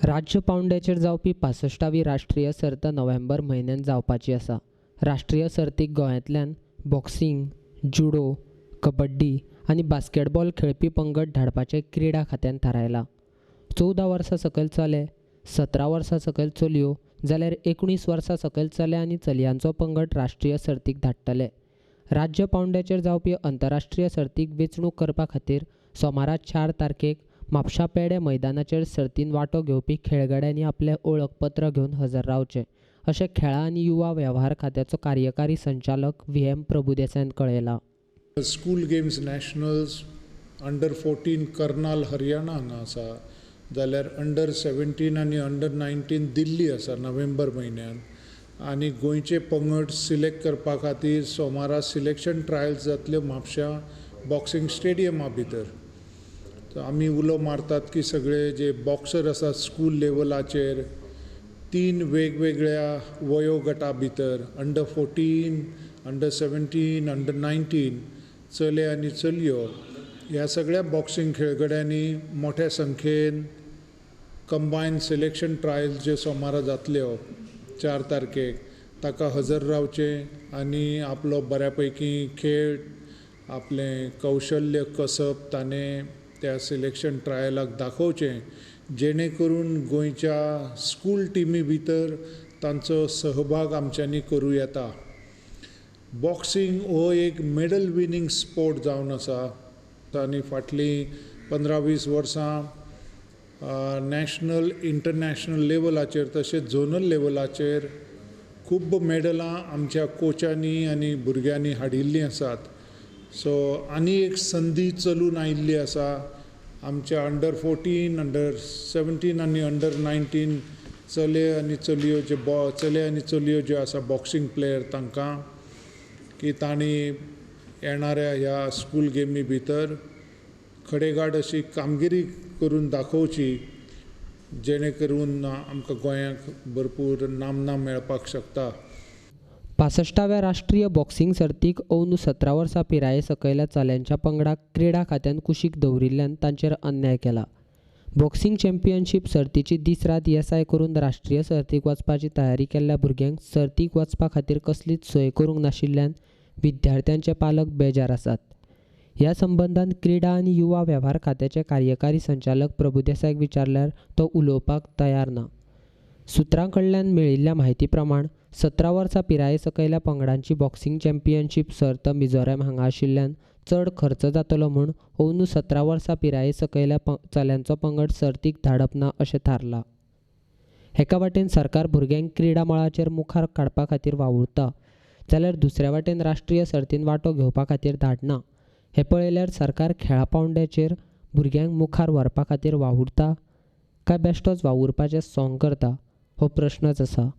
राज्य पांवड्याचेर जावपी 65वी राष्ट्रीय सर्त नोव्हेंबर म्हयन्यांत जावपाची आसा. राष्ट्रीय सर्तीक गोंयांतल्यान बॉक्सिंग, जुडो, कबड्डी आनी बास्केटबॉल खेळपी पंगड धाडपाचें क्रीडा खात्यान थारायलां. 14 वर्सां सकयल चले, 17 वर्सां सकयल चलयो जाल्यार 19 वर्सां सकयल चले आनी चलयांचो पंगड राष्ट्रीय सर्तीक धाडटले. राज्य पांवड्याचेर जावपी अंतरराष्ट्रीय सर्तीक वेंचणूक करपा खातीर सोमारा 4 तारखेक म्हापशा पेडे मैदानाचेर सर्तीन वांटो घेवपी खेळगड्यांनी आपलें ओळखपत्र घेवन हजर रावचें अशें खेळां आनी युवा वेव्हार खात्याचो कार्यकारी संचालक VM. प्रभुदेसायान कळयलां. School games nationals under 14 Karnal Haryana हांगा आसा, जाल्यार अंडर 17 आनी अंडर 19 दिल्ली आसा नोव्हेंबर म्हयन्यान. आनी गोंयचे पंगड सिलेक्ट करपा खातीर सोमारा सिलेक्शन ट्रायल्स जातल्यो म्हापश्यां बॉक्सिंग स्टेडियमा भितर. आमी उलो मारतात की सगळे जे बॉक्सर आसात स्कूल लेवलाचेर 3 वेगवेगळ्या वयोगटा भितर अंडर 14, अंडर 17, अंडर 19 चले आनी चलयो ह्या सगळ्या बॉक्सिंग खेळगड्यांनी मोठ्या संख्येन कंबायन सिलेक्शन ट्रायल्स जे सोमारा जातल्यो 4 तारखेक ताका हजर रावचें आनी आपलो बऱ्या पैकी खेळ आपलें कौशल्य कसब ताणें त्या सिलेक्शन ट्रायलाक दाखोवचें, जेणे करून गोंयच्या स्कूल टिमी भितर तांचो सहभाग आमच्यांनी करूं येता. बॉक्सिंग हो एक मेडल विनींग स्पोर्ट जावन आसा आनी फाटलीं 15-20 वर्सां नॅशनल इंटरनॅशनल लेवलाचेर तशेंच झोनल लेवलाचेर खूब मेडलां आमच्या कोचांनी आनी भुरग्यांनी हाडिल्लीं आसात. सो आनी एक संदी चलून आयिल्ली आसा आमच्या अंडर 14, अंडर 17 आनी अंडर 19 चले आनी चलयो जे चले आनी चलयो ज्यो आसा बॉक्सिंग प्लेयर तांकां की तांणी येणाऱ्या ह्या स्कूल गेमी भितर खडेगांठ अशी कामगिरी करून दाखोवची, जेणे करून आमकां गोंयाक भरपूर नामना मेळपाक शकता. 65व्या राष्ट्रीय बॉक्सिंग सर्तीक अंदू 17 वर्सां पिराये सकयल्या चल्यांच्या पंगडाक क्रीडा खात्यान कुशीक दवरिल्ल्यान तांचेर अन्याय केला. बॉक्सिंग चॅम्पियनशीप सर्तीची दीस रात येसाय करून राष्ट्रीय सर्तीक वचपाची तयारी केल्ल्या भुरग्यांक सर्तीक वचपा खातीर कसलीच सोय करूंक नाशिल्ल्यान विद्यार्थ्यांचे पालक बेजार आसात. ह्या संबंदान क्रीडा आनी युवा वेव्हार खात्याचे कार्यकारी संचालक प्रभुदेसायक विचारल्यार तो उलोवपाक तयार ना. सुत्रां कडल्यान मेळिल्ल्या म्हायती प्रमाण 17 वर्सां पिराये सकयल्या पंगडांची बॉक्सिंग चॅम्पियनशीप सर्त मिझोराम हांगा आशिल्ल्यान चड खर्च जातलो म्हूण अंदू 17 वर्सां पिराये सकयल्या चल्यांचो पंगड सर्तीक धाडप ना अशें थारलां. एका वाटेन सरकार भुरग्यांक क्रीडा मळाचेर मुखार काडपा खातीर वावुरता जाल्यार दुसऱ्या वाटेन राष्ट्रीय सर्तीन वांटो घेवपा खातीर धाडना. हें पळयल्यार सरकार खेळा पांवड्याचेर भुरग्यांक मुखार व्हरपा खातीर वावुरता काय बेश्टोच वावुरपाचें सोंग करता हो प्रश्नच आसा.